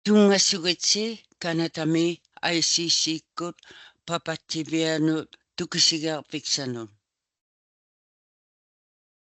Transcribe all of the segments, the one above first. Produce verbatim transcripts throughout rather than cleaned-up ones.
ᑐᙵᓱᒋᑦᓯ ᑲᓇᑕᒥ ᐊᐃ-ᓯ-ᓯ-ᑯᑦ ᐸᐸᑦᑎᕕᐊᓄᑦ ᑐᑭᓯᒋᐊᕐᕕᒃᓴᓄᑦ.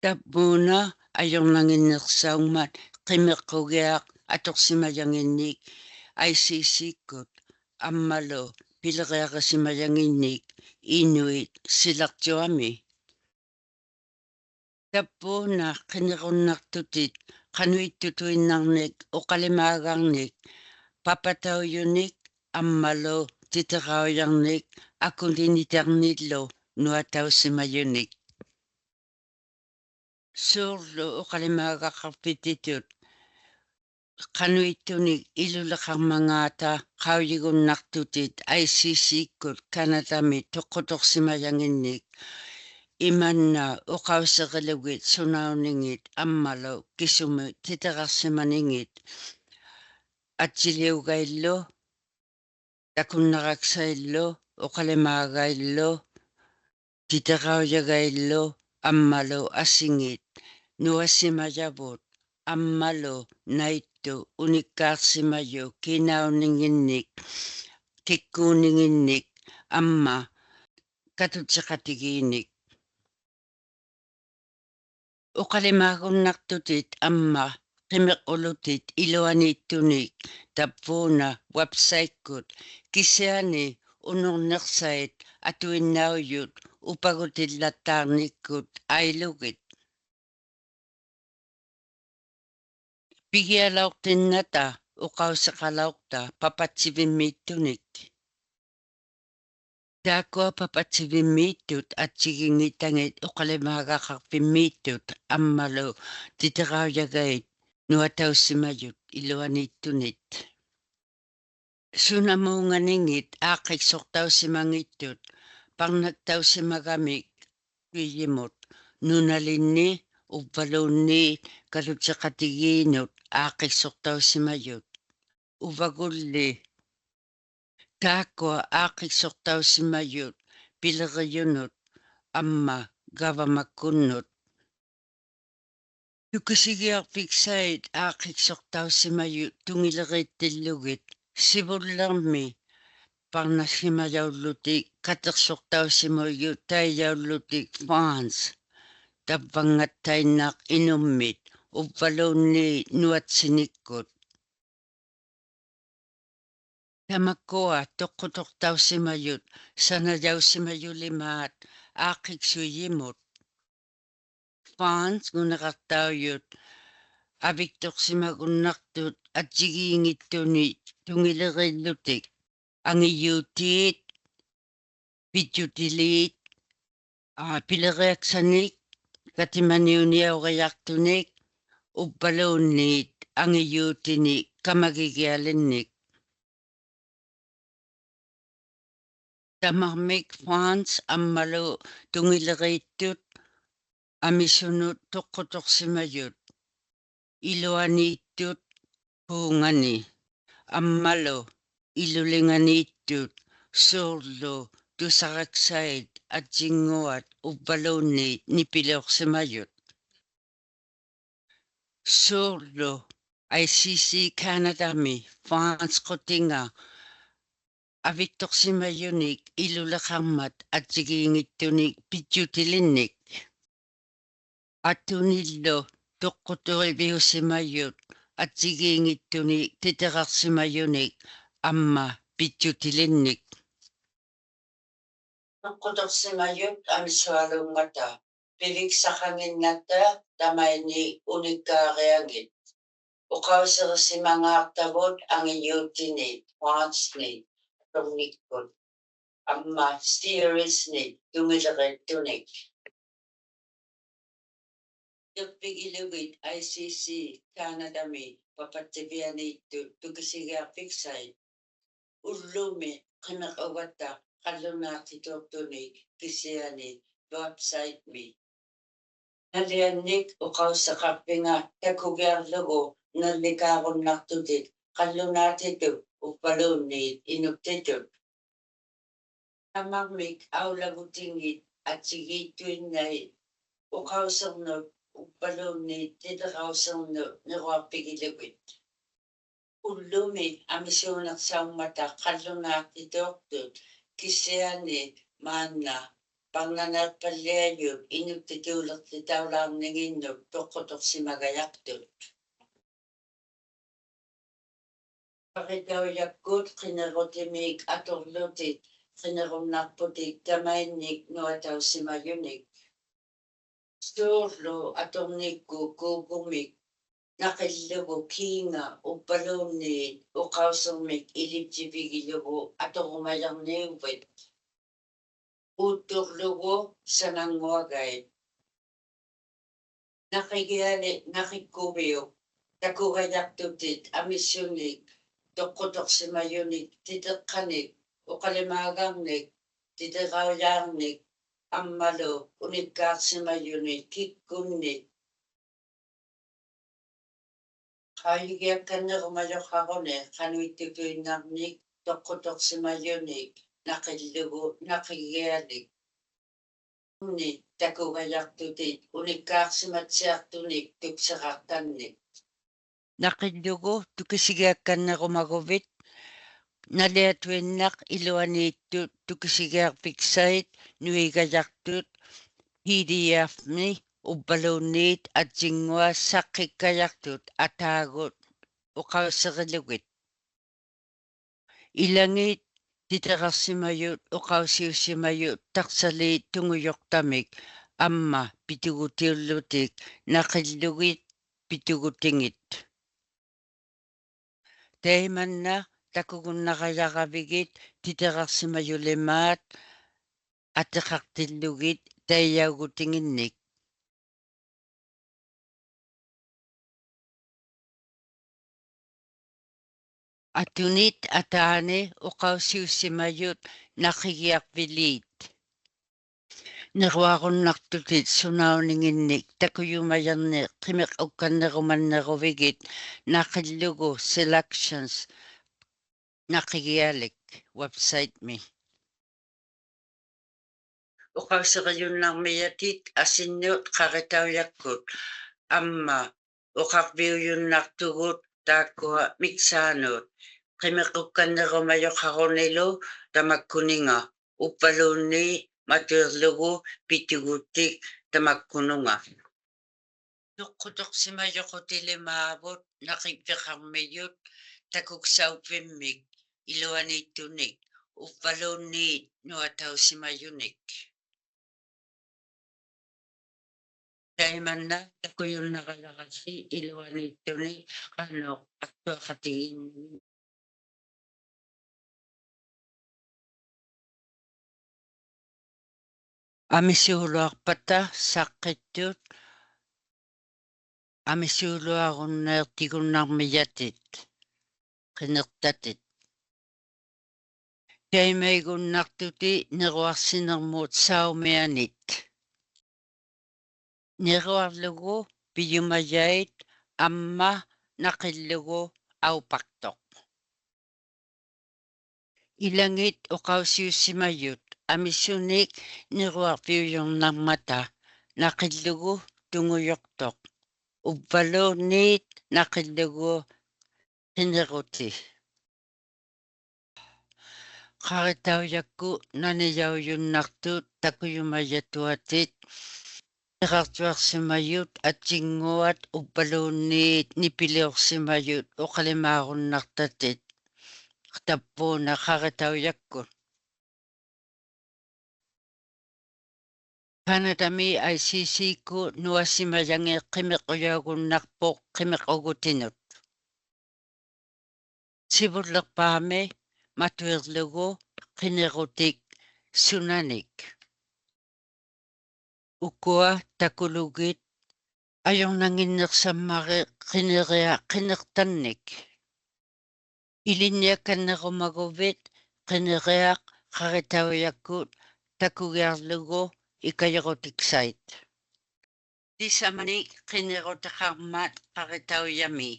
ᑕᕝᕘᓇ ᐊᔪᕐᓇᙱᓐᓂᖅᓴᐅᖕᒪᑦ ᕿᒥᕐᕈᒋᐊᖅ ᐊᑐᖅᓯᒪᔭᖏᓐᓂᒃ ᐊᐃ-ᓯ-ᓯ-ᑯᑦ ᐊᒻᒪᓗ ᐱᓕᕆᐊᕆᓯᒪᔭᖏᓐᓂᒃ ᐃᓄᐃᑦ ᓯᓚᕐᔪᐊᒥ. ᑕᕝᕘᓇ ᕿᓂᕈᓐᓇᖅᑐᑎᑦ ᖃᓄᐃᑦᑐᑐᐃᓐᓇᕐᓂᒃ ᐅᖃᓕᒫᒐᕐᓂᒃ ᐸᐸᑕᐅᔪᓂᒃ ᐊᒻᒪᓗ ᑎᑎᕋᐅᔭᕐᓂᒃ ᐊᑯᓂᓂᑕᕐᓂᓪᓗ ᓄᐊᑕᐅᓯᒪᔪᓂᒃ. ᓲᕐᓗ ᐅᖃᓕᒫᒐᖃᕐᕕᑎᑐᑦ ᖃᓄᐃᑦᑐᓂᒃ ᐃᓗᓕᖃᕐᒪᖔᑕ ᖃᐅᔨᒍᓐᓇᖅᑐᑎᑦ ᐊᐃ-ᓯ-ᓯ-ᑯᑦ ᑲᓇᑕᒥ ᑐᖅᑯᖅᑐᖅᓯᒪᔭᖏᓐᓂᒃ ᐃᒪᓐᓇ ᐅᖃᐅᓯᕆᓗᒋᑦ ᓱᓇᐅᓂᖏᑦ ᐊᒻᒪᓗ ᑭᓱᒥᒃ ᑎᑎᕋᖅᓯᒪᓂᖏᑦ ᐊᑦᔨᓕᐅᒐᐃᓪᓗ, ᑕᑯᓐᓇᕋᒃᓴᐃᓪᓗ, ᐅᖃᓕᒫᒐᐃᓪᓗ, ᑎᑎᕋᐅᔭᒐᐃᓪᓗ ᐊᒻᒪᓗ ᐊᓯᖏᑦ ᓄᐊᓯᒪᔭᕗᑦ ᐊᒻᒪᓗ ᓇᐃᑦᑐ ᐅᓂᒃᑳᖅᓯᒪᔪᖅ ᑮᓇᐅᓂᖏᓐᓂᒃ, ᑭᒃᑰᓂᖏᓐᓂᒃ ᐊᒻᒪ ᑲᑐᔾᔨᖃᑎᒌᓂᒃ. ᐅᖃᓕᒫᒍᓐᓇᖅᑐᑎᑦ ᐊᒻᒪ ᕿᒥᕐᕈᓗᑎᑦ ᐃᓗᐊᓃᑦᑐᓂᒃ ᑕᕝᕘᓇ website-ᑯᑦ ᑭᓯᐊᓂ ᐅᓄᕐᓂᖅᓴᐃᑦ ᐊᑐᐃᓐᓇᐅᔪᑦ ᐅᐸᒍᑎᓪᓚᑦᑖᕐᓂᒃᑯᑦ ᐊᐃᓗᒋᑦ. ᐱᒋᐊᓚᐅᖅᑎᓐᓇᑕ ᐅᖃᐅᓯᖃᓚᐅᖅᑕ ᐸᐸᑦᑎᕕᒻᒦᑦᑐᓂᒃ. ᑖᒃᑯᐊ ᐸᐸᑦᑎᕕᒻᒦᑦᑐᑦ ᐊᑦᔨᒌᙱᑕᖏᑦ ᐅᖃᓕᒫᒐᖃᕐᕕᒻᒦᑦᑐᑦ ᐊᒻᒪᓗ ᑎᑎᕋᐅᔭᒐᐃᑦ ᓄᐊᑕᐅᓯᒪᔪᑦ ᐃᓗᐊᓃᑦᑐᓂᑦ. ᓱᓇᒨᖓᓂᖏᑦ ᐋᖅᑭᒃᓱᖅᑕᐅᓯᒪᙱᑦᑐᑦ ᐸᕐᓇᒃᑕᐅᓯᒪᒐᒥᒃ ᓱᐃᔨᒧᑦ, ᓄᓇᓕᓐᓂ ᐅᕝᕙᓘᓐᓃᑦ ᑲᑐᔾᔨᖃᑎᒌᓄᑦ ᐋᖅᑭᒃᓱᖅᑕᐅᓯᒪᔪᑦ. ᐅᕙᒍᓪᓕ ᑖᒃᑯᐊ ᐋᖅᑭᒃᓱᖅᑕᐅᓯᒪᔪᑦ ᐱᓕᕆᔪᓄᑦ ᐊᒻᒪ ᒐᕙᒪᒃᑯᓐᓄᑦ. ᑐᑭᓯᒋᐊᕐᕕᒃᓴᐃᑦ ᐋᖅᑭᒃᓱᖅᑕᐅᓯᒪᔪᑦ ᑐᖏᓕᕇᑦᑎᓪᓗᒋᑦ ᓯᕗᓪᓕᕐᒥ ᐸᕐᓇᓯᒪᔭᐅᓪᓗᑎᒃ ᑲᑎᖅᓱᖅᑕᐅᓯᒪᔪᑦ ᑕᐃᔭᐅᓪᓗᑎᒃ fonts ᑕᕝᕙᙵᑦᑕᐃᓐᓇᖅ ᐃᓄᒻᒥᑦ ᐅᕝᕙᓘᓐᓃᑦ ᓄᐊᑦᓯᓂᒃᑯᑦ. ᑕᒪᒃᑯᐊ ᑐᖅᑯᖅᑐᖅᑕᐅᓯᒪᔪᑦ ᓴᓇᔭᐅᓯᒪᔪᓕᒫᑦ ᐋᖅᑭᒃᓱᐃᔨᒧᑦ. Fonts-ᖑᓂᕋᖅᑕᐅᔪᑦ ᐊᕕᒃᑐᖅᓯᒪᒍᓐᓇᖅᑐᑦ ᐊᑦᔨᒌᙱᑦᑐᓂᒃ ᑐᖏᓕᕇᓪᓗᑎᒃ, ᐊᖏᔫᑎᑦ, ᐱᔾᔪᑎᓖᑦ, ᐋ, ᐱᓕᕆᐊᒃᓴᓂᒃ, ᑲᑎᒪᓂᐅᓂᐊᕆᐊᖅᑐᓂᒃ, ᐅᕝᕙᓘᓐᓃᑦ ᐊᖏᔫᑎᓂᒃ ᑲᒪᒋᒋᐊᓕᓐᓂᒃ. ᑕᒪᕐᒥᒃ fonts ᐊᒻᒪᓗ ᑐᖏᓕᕇᑦᑐᑦ ᐊᒥᓱᓄᑦ ᑐᖅᑯᖅᑐᖅᓯᒪᔪᑦ ᐃᓗᐊᓃᑦᑐᑦ ᐴᖓᓂ ᐊᒻᒪᓗ ᐃᓗᓕᖓᓃᑦᑐᑦ ᓲᕐᓗ ᑐᓴᕋᒃᓴᐃᑦ ᐊᑦᔨᙳᐊᑦ ᐅᕝᕙᓘᓐᓃᑦ ᓂᐱᓕᐅᖅᓯᒪᔪᑦ. ᓲᕐᓗ I C C Canada-ᒥ fonts-ᖁᑎᖓ ᐊᕕᒃᑐᖅᓯᒪᔪᓂᒃ ᐃᓗᓕᖃᕐᒪᑦ ᐊᑦᔨᒌᙱᑦᑐᓂᒃ ᐱᔾᔪᑎᓕᓐᓂᒃ. ᐊᑐᓂᓪᓗ ᑐᖅᑯᖅᑐᕕᐅᓯᒪᔪᑦ ᐊᑦᔨᒌᙱᑦᑐᓂᒃ ᑎᑎᕋᖅᓯᒪᔪᓂᒃ ᐊᒻᒪ ᐱᔾᔪᑎᓕᓐᓂᒃ. ᑐᖅᑯᖅᑐᖅᓯᒪᔪᑦ ᐊᒥᓱᐊᓘᖕᒪᑕ ᐱᕕᒃᓴᖃᙱᓐᓇᑦᑕ ᑕᒪᐃᓃᑦ ᐅᓂᒃᑳᕆᐊᖏᑦ. ᐅᖃᐅᓯᕆᓯᒪᖔᖅᑕᕗᑦ ᐊᖏᔫᑎᓂ fonts-ᓂ ᐊᑐᕐᓂᒃᑯᑦ ᐊᒻᒪ series-ᓂ ᑐᖏᓕᕇᑦᑐᓂᒃ. ᑎᕐᕕᒋᓗᒋᑦ I C C Canada-ᒥ ᐸᐸᑦᑎᕕᐊᓃᑦᑐᑦ ᑐᑭᓯᒋᐊᕐᕕᒃᓴᐃᑦ. ᐅᓪᓗᒥ ᕿᒥᕐᕈᒐᑦᑕ ᖃᓪᓗᓈᑎᑑᖅᑐᓂᒃ ᑭᓯᐊᓂ website-ᒥ. ᓇᓪᓕᐊᓐᓂᒃ ᐅᖃᐅᓯᖃᕐᕕᖓ ᑕᑯᒋᐊᕐᓗᒍ ᓇᓪᓕᑳᕈᓐᓇᖅᑐᑎᒃ ᖃᓪᓗᓈᑎᑐᑦ ᐅᕝᕙᓘᓐᓃᑦ ᐃᓄᒃᑎᑐᑦ. ᑕᒪᕐᒥᒃ ᐊᐅᓚᒍᑎᖏᑦ ᐊᑦᔨᒌᑦᑐᐃᓐᓇᐃᑦ ᐅᖃᐅᓯᕐᓄᑦ ᐅᕝᕙᓘᓐᓃᑦ ᑎᑎᕋᐅᓯᕐᓄᑦ ᓂᕈᐊᕐᕕᒋᓗᒋᑦ. Ullumi amisuuniqsaummata qallunaaqtituuqtut kisiani maanna parnaniiqpalliajut inuktituuliqtitaulaarninginnut tuqqutuqsimagajaqtut. Qaritaujakkut qinirutimiik aturlutit qinirunnaqputit tamainnik nuatausimajunik. Suurlu aturnikkut kuugumik naqillugu kiinga uvvaluunniit uqausirmik ilijjivigilugu aturumajarniuvit. Uutturlugu sanannguagait. Naqigialik naqikkuviuk takugajaqtutit amisunik tuqqutuqsimajunik titiqqanik uqalimaagarnik titiraujaarnik ammalu unikkaaqsimajunik kikkunnik qaujigiakkannirumajuqaruni qanuittutuinnarnik tuqqutuqsimajunik naqillugu naqigialik. Unni takugajaqtutit unikkaaqsimatsiaqtunik tuksiraqtannik. Naqillugu tukisigiakkannirumaguvit naliatuinnaq iluaniittut tukisigiarviksait nuigajaqtut P D F-mi uvvaluunniit ajjinnguaq saqqikkajaqtut ataagut uqausirilugit. Ilangit titiraqsimajut uqausiusimajut taqsaliit tungujuqtamik amma pitugutiullutik naqillugit pitugutingit. Taimanna takugunnarajaravigit titiraqsimajulimaat atiqaqtillugit taijaugutinginnik. Atunit ataani uqausiusimajut naqigiaqviliit. Niruarunnaqtutit sunauninginnik takujumajarniq qimiqukkannirumanniquvigit naqillugu selections naqigialik website-mi. Uqausirijunnarmijatit asinnut qaritaujakkut amma uqarviujunnaqtugut taakkua miksaanut qimiqukkannirumajuqarunilu tamakkuninga uvvaluunniit matuirlugu pitugutik tamakkununga. Tuqqutuqsimajuqutilimaavut naqigviqarmijut takuksauvvimmik iluaniittunik uvvaluunniit nuatausimajunik. Taimanna takujunnarajarasi iluaniittunik qanuq aktuaqatigiinnik. Amisuuluaqpata saqqittut amisuuluarunniiqtigunnarmijatit qiniqtatit. Taimaigunnaqtutit niruaqsinirmut saumianit. Niruarlugu pijumajait amma naqillugu aupaqtuq. Ilangit uqausiusimajut amisunik niruarviujurnarmata naqillugu tungujuqtuq uvvaluunniit naqillugu qiniruti. Qaritaujakkut nanijaujunnaqtut takujumajatuatit titiraqtuaqsimajut ajjinnguat uvvaluunniit nipiliuqsimajut uqalimaarunnaqtatit. Tavvuuna qaritaujakkut. Kanatami I C C-kkut nuasimajangit qimiqujaugunnaqpuq qimiqugutinut. Sivulliqpaami matuirlugu qinirutik sunanik. Ukua takulugit ajurnannginniqsammari qiniriaq qiniqtannik. Ilinniakkannirumaguvit qiniriaq qaritaujakkut takugiarlugu ikajurutiksait. Tisamanik qinirutiqarmat qaritaujami.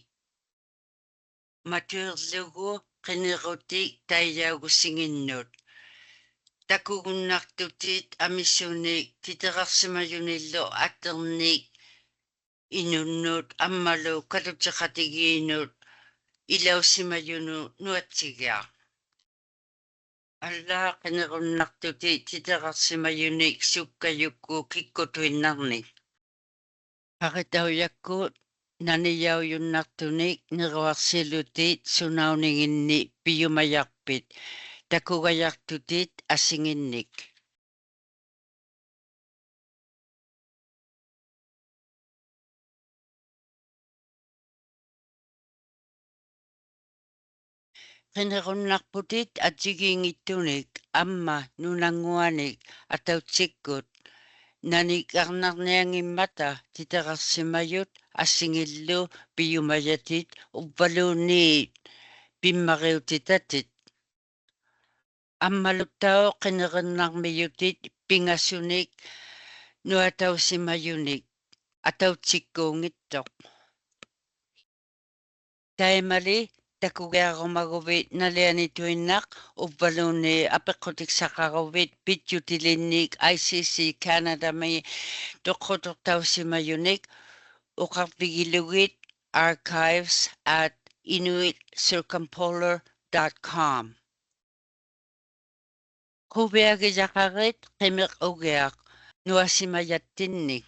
Matuirlugu qinirutik taijaugusinginnut. Takugunnaqtutit amisunik titiraqsimajunillu atirnik inunnut ammalu kalutiqatigiinnut ilausimajunut nuatsigiaq. Allaat qinirunnaqtutit titiraqsimajunik sukkajukkut kikkutuinnarnik. Qaritaujakkut nanijaujunnaqtunik niruaqsilutit sunauninginni pijumajaqpit takugajaqtutit asinginnik. Qinirunnaqputit ajjigiinngittunik amma nunannguanik atautsikkut nanigarnarniangimmata titiraqsimajut asingillu pijumajatit uvvaluunniit pimmariutitatit. Ammaluttauq qinirunnarmijutit pingasunik nuatausimajunik atautsikkuunngittuq. Taimali takugiarumaguvit nalianituinnaq uvvaluunniit apiqqutiksaqaruvit pijjutilinnik I C C Canada-mi tuqqutuqtausimajunik uqarvigilugit archives at inuit circumpolar dot com. Quviagijaqarit qimiq ugiaq nuasimajattinnik.